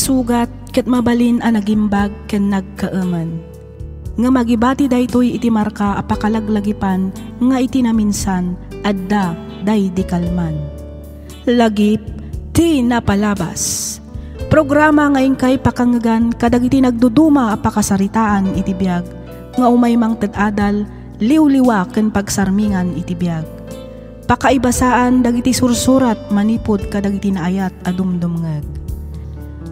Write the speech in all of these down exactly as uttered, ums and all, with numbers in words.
Sugat ket mabalin a nagimbag ken nagkaemen. Ngem agibati daytoy iti marka a pakalaglagipan nga iti naminsan, adda daydi kalman. Lagip ti napalabas. Programa nga inkay pakangngegan kadagiti nagduduma a pakasaritaan iti biag nga umay mangted adal, liwliwa ken pagsarmingan iti biag. Pakaibasaan dagiti sursurat manipud kadagiti naayat a dumdumngeg.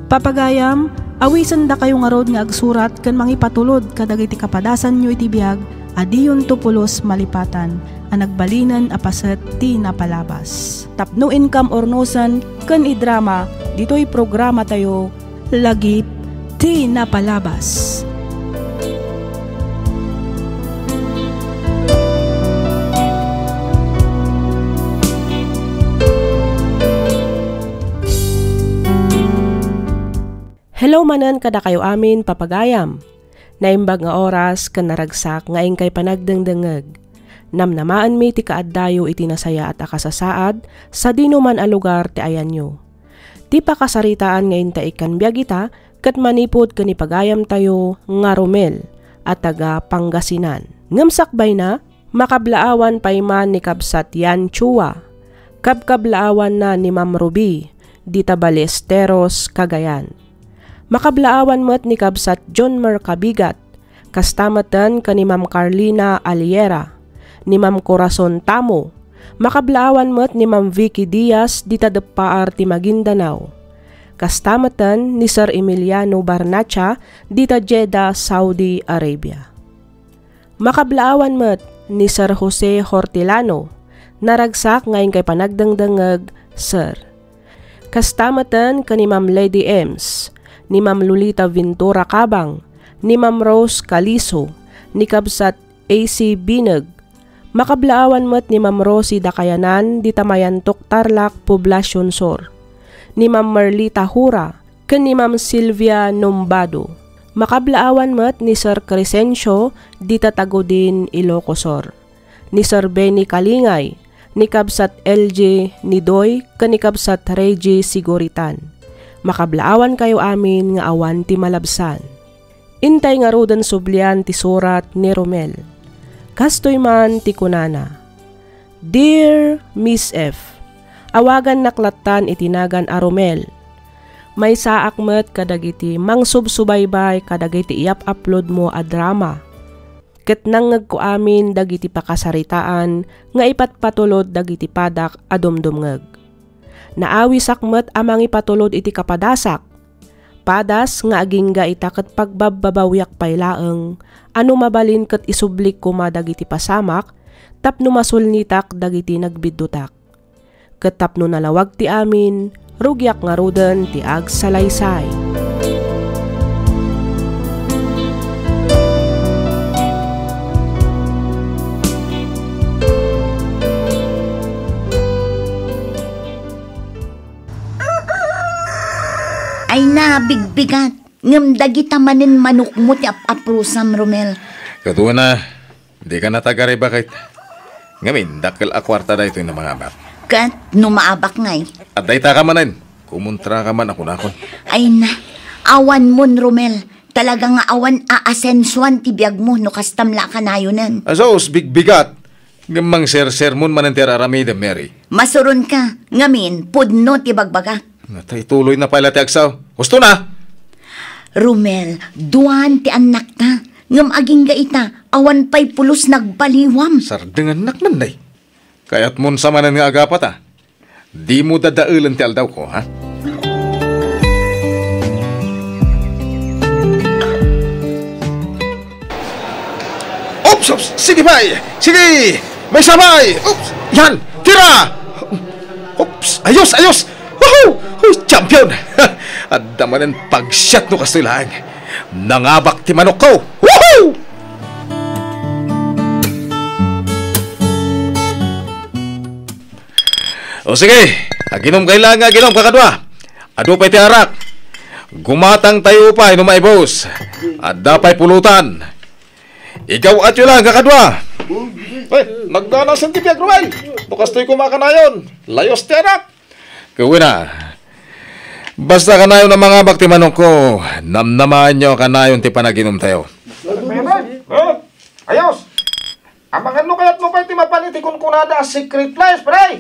Papagayam, awisendakayo ngarud nga agsurat ken mangipatulod kadagiti kapadasanyo iti biag a diyonto pulos malipatan a nagbalinen a paset ti napalabas. Tapno inkam urnosen ken idrama ditoy programatayo, Lagip ti Napalabas. Hello manen kadakayo amin, papagayam. Naimbag nga oras ken naragsak nga inkay panagdengdengngeg. Namnamaenmi ti kaaddayo iti nasayaat a kasasaad sadino man a lugar ti ayanyo. Ti pakasaritaan nga inta ikkan biag ita ket manipud ken ni pagayamtayo nga Romel a taga Pangasinan. Ngem sakbayna, makablaawan pay man ni kabsat Yan Chua. Kabkablaawanna ni Ma'am Ruby, dita Ballesteros, Cagayan. Makablaawan met ni kabsat John Mercabigat, kasta meten ken ni Ma'am Carlina Aliera, ni Ma'am Corazon Tamo. Makablaawan met ni Ma'am Vicky Diaz dita Deppaar ti Maguindanao. Kasta meten ni Sir Emiliano Barnacha dita Jeddah, Saudi Arabia. Makablaawan met ni Sir Jose Hortilano, naragsak nga inkay panagdengdengngeg, Sir. Kasta meten ken ni Ma'am Lady Ems, ni Ma'am Lolita Ventura Cabang, ni Ma'am Rose Caliso, ni kabsat A C Bineg. Makablaawan met ni Ma'am Rosie Dakayanan dita Mayantok, Tarlac, Poblacion Sur, ni Ma'am Merlita Hura, ken ni Ma'am Sylvia Nombado. Makablaawan met ni Sir Crescencio dita Tagudin, Ilocos Sur, ni Sir Benny Kalingay, ni kabsat L J Nidoy, ken ni kabsat Reggie Siguritan. Makablaawankayo amin nga awan ti malabsan. Intay ngaruden sublian ti surat ni Romel. Kastoy man ti kunana, "Dear Miss F, awagannak lattan iti nagan a Romel. Maysaak met kadagiti mangsubsubaybay kadagiti iyap-uploadmo a drama. Ket nangngegko amin dagiti pakasaritaan nga ipatpatulod dagiti padak a dumdumngeg. Naawisak met a mangipatulod iti kapadasak. Padas nga agingga ita ket pagbabbabawiak pay laeng a no mabalin ket isublik koma dagiti pasamak tapno masulnitak dagiti nagbiddutak. Ket tapno nalawag ti amin, rugiak ngaruden ti agsalaysay." Ay na, bigbigat. Ngem dagita manen manokmo ti ap-aprosam, Romel. Ket una, dika natagariba ket ngamin, dakkel a kuarta daytoy no mangabak. Ket no maabak ngay? Adda ita ka manen. Kumontra ka man a kunakon. Ay na, awan mon, Romel. Talaga nga awan aasensuan ti biagmo no kastam la a kanayonen. Asus, bigbigat. Ngem mangsersermon manen ti ar-aramidem, Mary. Masuronka, ngamin, pudno ti bagbagak. Natay tuloy na pay la ti agsaw. Husto na! Romel, duan ti annakta. Ngem agingga ita, awan pay pulos nagbaliwam. Sardengannak man, day. Kayatmon sa manen nga agapata. Dimo dadaelen ti aldawko, ha? Oops, oops, sige pay! Sige! Maysa pay! Oops! Yan! Tira! Oops! Ayos, ayos! Woohoo! Uy, champion! Adda manen pagsiat no kastoy laeng. Nangabak ti manokko! Woohoo! O sige, aginom kay lang, aginom, kakadua. Adu pay ti arak. Gumatang tayo pay no maibus. Adda pay pulutan. Igaw-at yo lang, kakadua. Ay, nagdanasan ti biag, Romel. No kastoy kumakanayon, layos ti arak. Kawina. Basta kanayon a mangabak ti manokko, namnamaenyo a kanayon ti panaginumtayo. Ayos! Amangan no kayatmo pay ti mapan iti kunkunada a secret place, pare!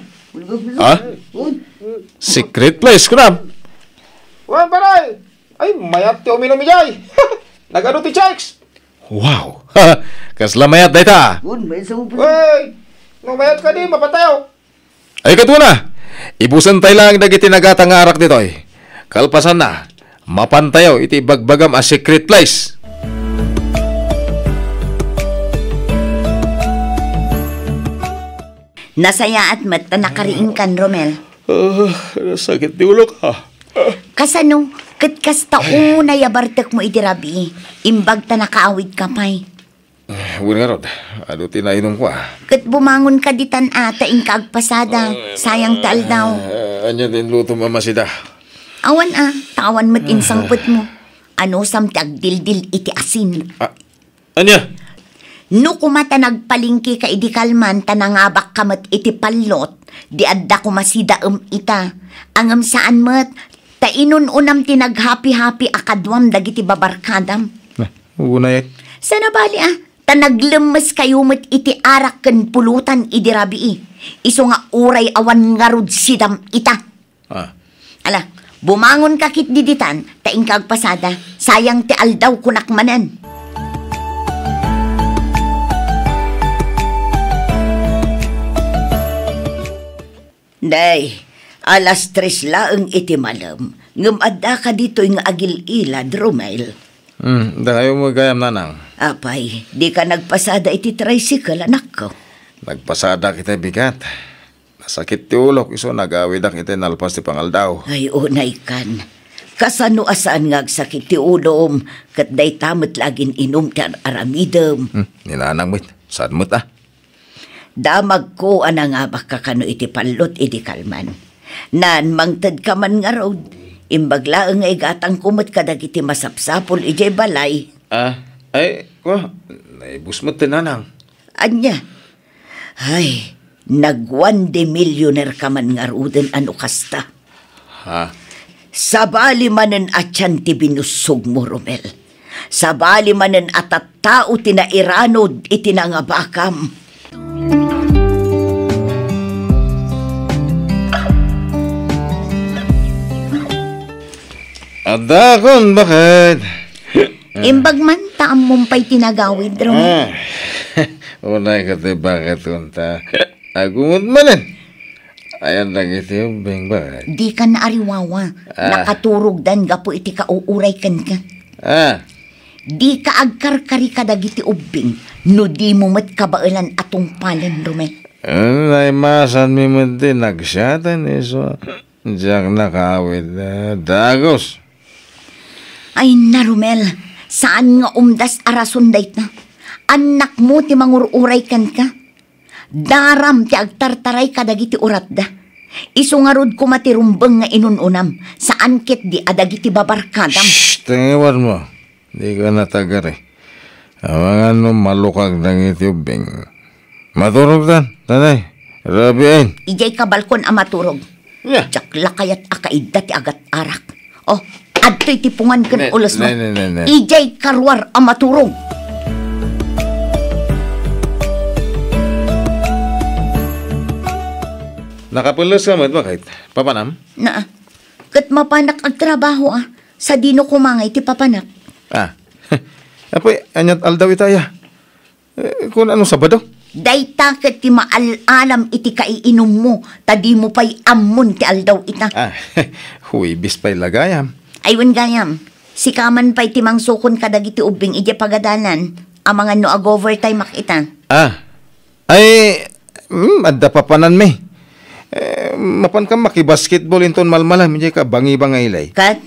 Ha? Secret place, kunam? Wen, pare! Ay, mayat ti uminum idiay! Nagadu ti chicks! Wow! Kasla mayat dayta! Wen, mayat sa upusan. Wey! No mayat kadi, mapantayo! Ay, kaduna! Ibusen pay laeng dagiti nagata nga arak ditoy. Kalpasanna, mapantayo iti ibagbagam a secret place. Nasayaat met ta nakariingkan, Romel. Ah, nasakit ti ulok, ah. Kasano, ket kasta unay a bartekmo iti rabii, imbag ta nakaawidka pay? Eh, wen ngarud, adu ti nainumko, ah. Ket bumangonka ditan a, ta inka agpasada, sayang ti aldaw. Ah, ania ti inlutom a masida? Awan a, ta awan met insangpetmo. Anusam ti agdildil iti asin? Ah, ania? No koma ta nagpalengkeka idi kalman ta nangabakka met iti pallot, di adda koma sidaem ita. Ngem saan met, ta inun-unam ti naghapi-hapi a kaduam dagiti babarkadam. Ah, unay. Sana bali a, ta naglemmeskayo met iti arak ken pulutan idi rabii, isu nga uray awan ngarud sidam ita. Ah. Ala, bumangonka ketdi ditan, ta inka agpasada, sayang ti aldaw, kunak manen. Day, alas tres laeng iti malem, ngem addaka ditoy nga agil-ilad, Romel. Hmm, dakayo met gayam, nanang. Apay, dika nagpasada iti tricycle, anakko? Nagpasadak iti bigat. Nasakit ti ulok, isu nagawidak iti nalpas ti pangaldaw. Ay, unaykan. Kasano a saan nga agsakit ti ulom, ket dayta met la agin-inum ti ar-aramidem? Hmm, ni nanang met, saan met a? Damagko a nangabakka kano iti pallot idi kalman. Naan, mangtedka man ngarud. Imbag laeng nga igatangko met kadagiti masapsapul idiay balay. Ah, ay, kua, naibus met ti nanang. Ania? Ay, nag-one day millionaire ka man ngaruden a no kasta. Ha? Sabali manen a tian ti binussogmo, Romel. Sabali manen a tattao ti nairanod iti nangabakam. Addakon, baket. Imbag man, ta ammom pay ti nagawid, Romel. Ah. Unay ka ti baket kunta. Agumod manen. Ayan dagiti ubbing, baket. Dika naariwawa. Ah. Nakaturogdan gapu iti kauuray kenka. Ah. Dika agkarkari kadagiti ubbing no dimo met kabaelan a tungpalen, Romel. Naimasanmi met ti nagsiaten, isu. Diak nakaawid, eh, dagus. Ay na, Romel, saan nga umdas a rason dayta. Annakmo ti mangur-uray kenka. Daram ti agtartaray kadagiti uratda. Isu ngarud koma ti rumbeng nga inun-unam, saan ketdi a dagiti babarkadam. Shh! Tengewanmo. Dika natagari. Amangan no malukag dagiti ubbing. Maturogtan, tanay. Rabiin. Idiay kabalkon a maturog. Yeah. Diak la kayat a kaidda ti agat-arak. Oh, adtoy ti pungan ken ulosmo. Ne, ne, ne, ne. Idiay karuar a maturog. Nakapeles ka met, baket? Papanam? Naa. Ket mapanak agtrabaho, a. Sadino koma ngay ti papanak? Ah. Apoy, aniat aldaw ita, aya? Eh, kun ano, Sabado? Dayta ket ti maal-alam iti kaiinummo, ta dimo pay ammon ti aldaw ita. Ah, Huwebes pay la gayam. Ay, wen gayam. Sika man pay ti mangsukon kadagiti ubbing idiay pagadalan, amangan no ag-overtime ak ita. Ah. Ay, mm, adda papananmi. Eh, mapanka makibasketball inton malmalem, idiay ka bangiba nga ilay. Ket,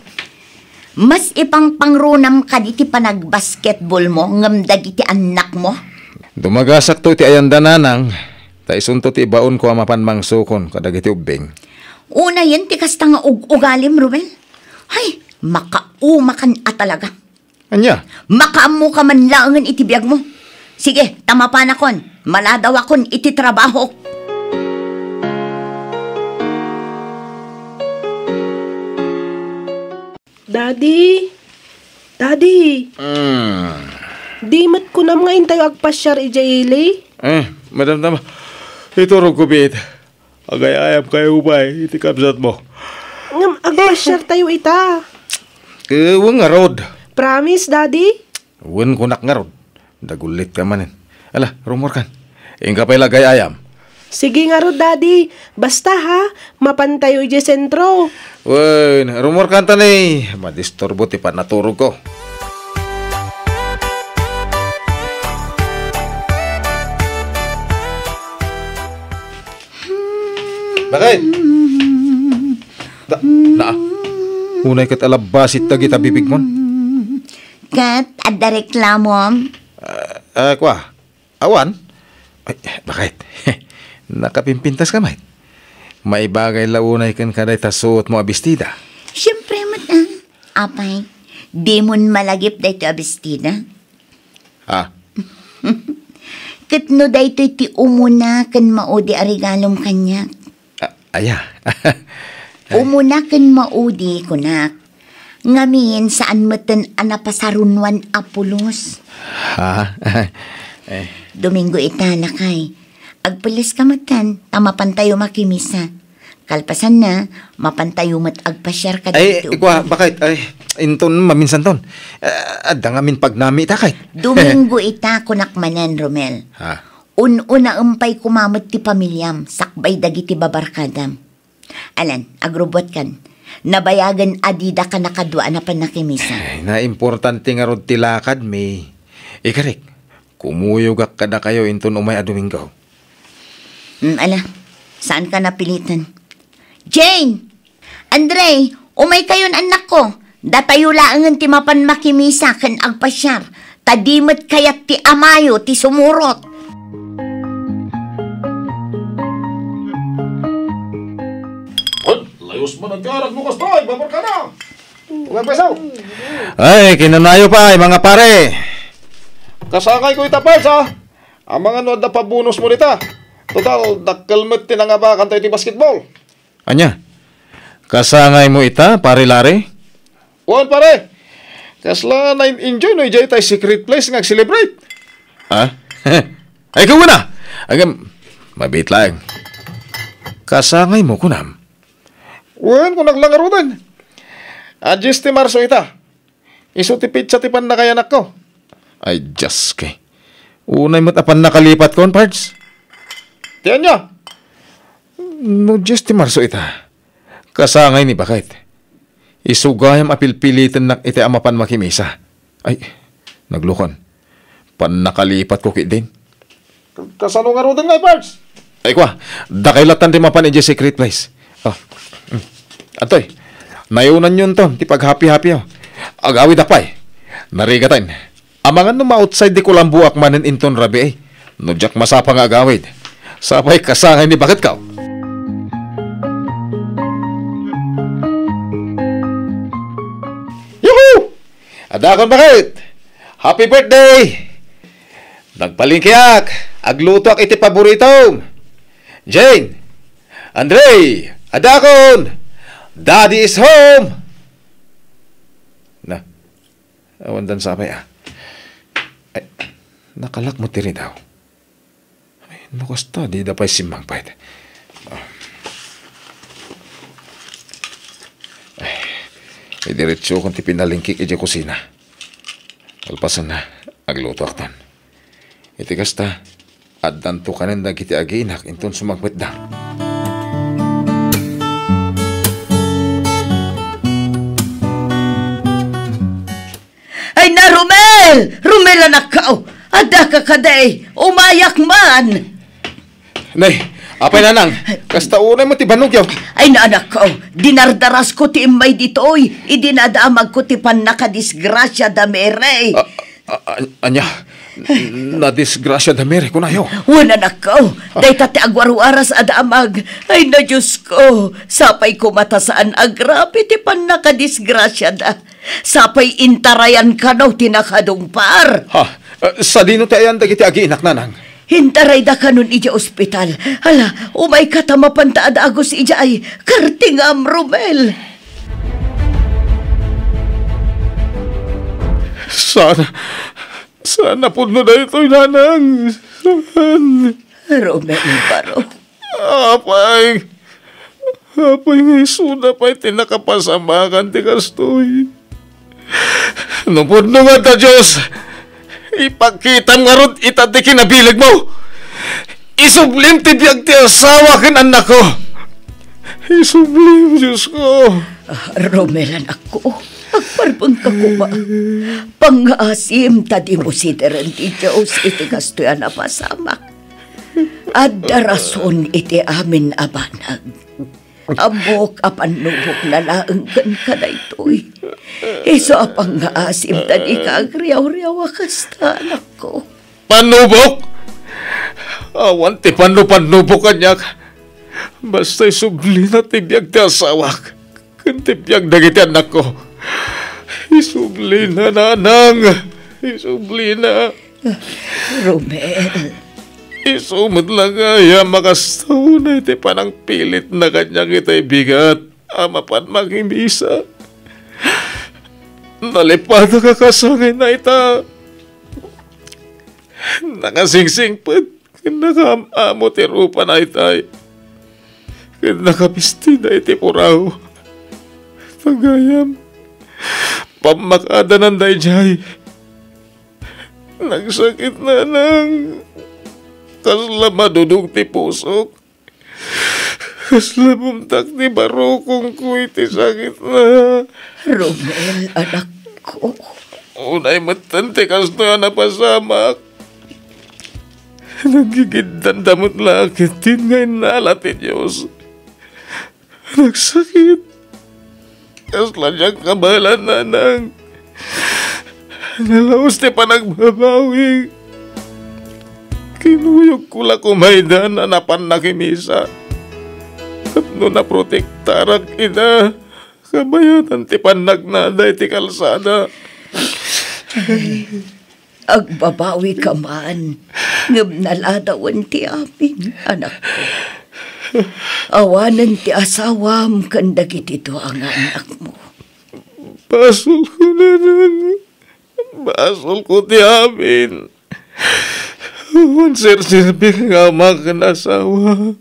mas ipangpangrunam kadi ti panagbasketballmo ngem dagiti annakmo? Dumagasakto iti ayanda, nanang, ta isunto ti ibaonko a mapan mangsukon kadagiti ubbing. Unayen ti kasta nga ug-ugalim, Romel. Ay, makaumakan a talaga. Ania? Makaammoka man laengen iti biagmo. Sige, ta mapanakon, maladawakon iti trabahok. Daddy? Daddy? Mm. Di met kunam nga intayo agpasiar idiay ili? Eh, madamdama. Iturogko biit. Agay-ayam kayo pay iti kabsatmo. Ngem agpasiartayo ita. Eh, wen ngarud. Promise, Daddy? Wen kunak ngarud. Dagullit ka manen. Ala, rumorkan. Inka pay la agay-ayam. Sige ngarud, Daddy. Basta ha, mapantayo idiay sentro. Wen, rumorkan ta ni. Madisturbo ti panaturogko. Bakit? Da, na, unay ket alabasit dagita bibigmon. Ket adda reklamom? Ah, ah, kwa? Awan? Ay, bakit? Nakapimpintas ka met. Maibagay la unay ken kadayta suotmo a bestida. Siempre met, ah. Apay, dimon malagip daytoy a bestida? Ha? Ket no daytoy ti umuna ken maudi a regalom kaniak. A-, aya. Umuna ken maudi, kunak. Ngamin, saan metten a napasarunoan a pulos. Ha? Eh. Domingo ita, lakay. Agpelles ka metten, ta mapantayo makimisa. Kalpasanna, mapantayo met agpasiar kadagiti ubing. Ay, ikwa, bakit? Ay, inton maminsanton. Eh, adda ngamin pagnami ita, kay. Domingo ita, kunak manen, Romel. Ha? Un-unaem pay koma met ti pamiliam, sakbay dagiti babarkadam. Alan, agrubbuatkan. Nabayagen a didaka nakadua a napannakimisa. Ay, naimportante ngarud ti lakadmi. Ikarik, kumuyogak kadakayo inton umay a Domingo. Hmm, ala, saanka napiliten. Jane! Andre, umaykayon, annakko. Datayo laengen ti mapan makimisa ken agpasiar, ta di met kayat ti amayo ti sumurot. Wen, layos man agkarag no kasta, ibabarkada. Wen, pweso. Ay, kinanayo pay, mga pare. Kasangayko ita, Pals, a. Amangan no adda pabonusmo dita. Total, dakkel met ti nangabakantayo iti basketball. Ania? Kasangaymo ita, Pare Larry? Wen, pare. Kasla na-enjoy no idiay tay secret place nga ag-celebrate. Ha? Ay, kunana! Agam, mabiit laeng. Kasangaymo, kunam? Wen, kunak la ngaruden. A Dies ti Marso ita. Isu ti petsa ti pannakayanakko. Ay, Dios kay. Unay met a pannakalipatkon, Pards. Ti ania? No Dies ti Marso ita, kasangay ni baket. Isu gayam a pilpilitennak iti a mapan makimisa. Ay, naglukon. Pannakalipatko ketdin. Kasano ngaruden ngay, Pards? Ay, kwa, dakay lattan ti mapan idiay secret place. Oh. Mm. Antoy, nayonanyonto ti paghapi-hapiyo. Agawidak pay. Narigaten. Amangan no ma-outside ti kulamboak manen inton rabii. No diak masapa nga agawid. Sapay kasangay ni baketko. Yuhu! Adakon, baket! Happy birthday! Nagpalengkeak, aglutoak iti paboritom. Jane! Andre! Adakon! Daddy is home! Na, awan dan sapay, ah. Ay, nakalak mo ti ridaw. Ay, no kasta, dida pay simmangpet. Ah. Ay, idiretsokon ti pinalengkek idiay kusina. Kalpasanna, aglutoakton. Iti kasta, addanto kanen dagiti agiinak inton sumangpetda. Ay na, Romel! Romel, anakko! Addaka kadi? Umayak man! Nay, apay, nanang, kasta unay mo ti bannogyo. Ay na, anakko, dinardarasko ti immay ditoy, idi nadamagko ti pannakadisgrasia da Mary. A-, a-, a-, ania? Nadisgrasia da Mary, kunayo? Wen, anakko, dayta ti agwarwaras a damag. Ay na, Diosko, sapay koma ta saan agrabe ti pannakadisgrasia da. Sapay intarayan kano ti nakadungpar. Ha? Eh, sadino ti ayan dagiti agiinak, nanang? Intarayda kanon idiay ospital. Hala, umayka ta mapanta a dagus idiay. Kartingam, Romel. Saan, saan a pudno daytoy, nanang? Saan? Romel, baro. Apay, apay nga isuda pay ti nakapasamakan ti kastoy. No pudno nga ta Dios, ipakitam ngarud ita ti kinabilegmo. Isublim ti biag ti asawa ken annakko. Isublim, Diosko. Ah, Romel, anakko, agparbengka koma. Pangngaasim ta dimo sideren ti Dios iti kastoy a napasamak. Adda rason iti amin a banag. Ammok a pannubokna laeng kenka daytoy. Isu a pangngaasim ta dika agriawriaw a kasta, anakko. Pannubok? Awan ti pannupannubo kaniak. Basta isublina ti biag ti asawak ken ti biag dagiti annakko. Isublina, nanang. Isublina. Romel. Isu met la gayam a kasta unay ti panangpilitna kaniak itay bigat a mapan makimisa. Nalipatak a kasangayna ita. Nakasingsingpet ken nakaam-amo ti rupana itay. Ken nakabistida iti puraw. Ta gayam, pammakadanan daydiay. Nagsakit, nanang. Kasla madudog ti pusok. Kasla bumtak ti barukongko iti sakitna. Romel, anakko. Unay metten ti kastoy a napasamak. Naggigiddanda met la ketdin nga innala ti Dios. Nagsakit. Kasla diak kabaelan, nanang. Nalaus ti panagbabawi. Kinuyogko la koma ida a napan nakimisa tapno naprotektarak ida kabayatan ti pannagnada iti kalsada. Agbabawika man, ngem naladawen ti amin, anakko. Awanen ti asawam ken dagiti dua nga annakmo. Basolko, nanang. Basolko ti amin. Awan serserbik nga ama ken asawa.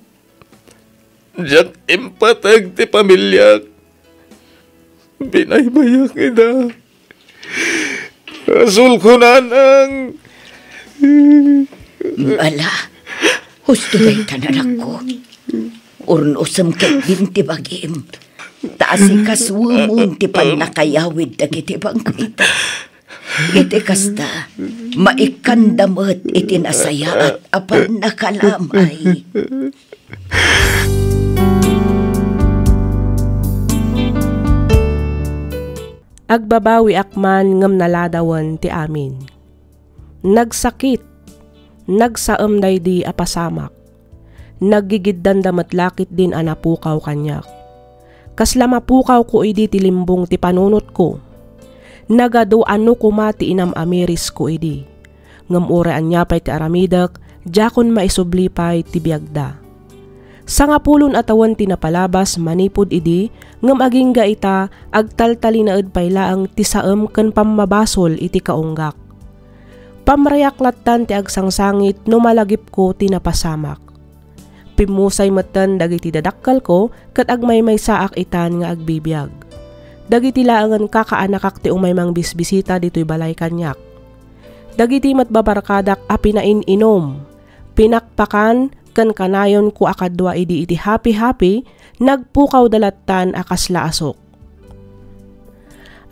Diak impateg ti pamiliak. Binaybayak ida. Basolko, nanang. Ala, husto dayta, anakko. Urnosem ketdin ti bagim. Ta asikasuemon ti pannakayawid dagiti bangkayda. Iti kasta, maikkanda met iti nasayaat a pannakalamay. Agbabawiak man ngem naladawen ti amin. Nagsakit, nagsaem daydi a pasamak. Naggigiddanda met la ketdin a napukaw kaniak. Kasla mapukawko idi ti limbong ti panunotko. Nagadu a no koma ti inam-amirisko idi. Ngem uray ania pay ti aramidek, diakon maisubli pay ti biagda. Sangapulo a tawen ti napalabas manipud idi, ngem agingga ita, agtaltalinaed pay laeng ti saem ken pammabasol iti kaunggak. Pamrayak lattan ti agsangsangit no malagipko ti napasamak. Pimmusay metten dagiti dadakkelko ket agmaymaysaak itan nga agbibiag. Dagiti laengen kakaanakak ti umay mangbisbisita ditoy balay kaniak. Dagiti met babarkadak a pinain-inum, pinakpakan, ken kanayonko a kadua idi iti happy-happy, nagpukawda lattan a kasla asuk.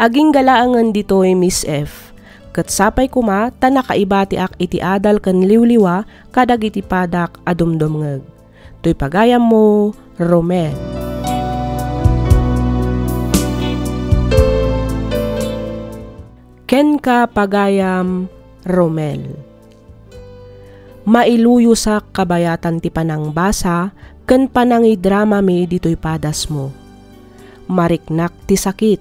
Agingga laengen ditoy, Miss F. Ket sapay koma ta nakaibatiak iti adal ken liwliwa kadagiti padak a dumdumngeg. Toy pagayammo, Romel. Kenka, pagayam, Romel. Mailuyosak kabayatan ti panangbasa ken panangidramami ditoy padasmo. Mariknak ti sakit,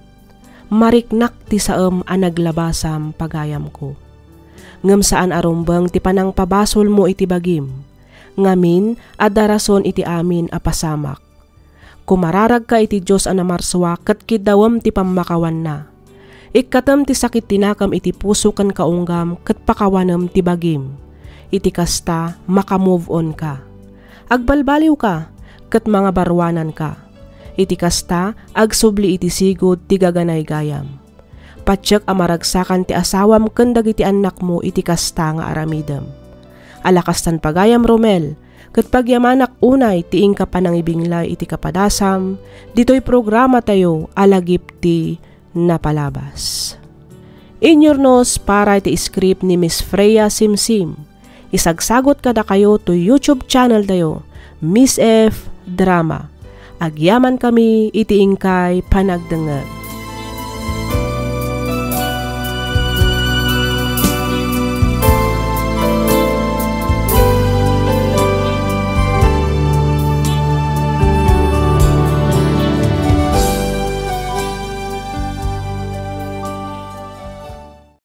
mariknak ti saem a naglabasam, pagayamko. Ngem saan a rumbeng ti panangpabasolmo iti bagim. Ngamin, adda rason iti amin a pasamak. Kumararagka iti Dios a namarsua ket kiddawem ti pammakawanna. Ikkatem ti sakit ti nakem iti puso ken kaunggam ket pakawanem ti bagim. Iti kasta, maka-move on ka. Agbalbaliwka ket mangabaruananka. Iti kasta, agsubli iti sigud ti gaganaygayam. Patiek a maragsakan ti asawam ken dagiti annakmo iti kasta nga aramidem. Ala kastan pagayam, Romel, ket pagyamanak unay ti inka panangibinglay iti kapadasam ditoy programatayo a Lagip ti Napalabas. Inyurnos para iti script ni Miss Freya Simsim. Isagsagot kadakayo to YouTube channel tayo, Miss F Drama. Agyaman kami iti inkay panagdengngeg.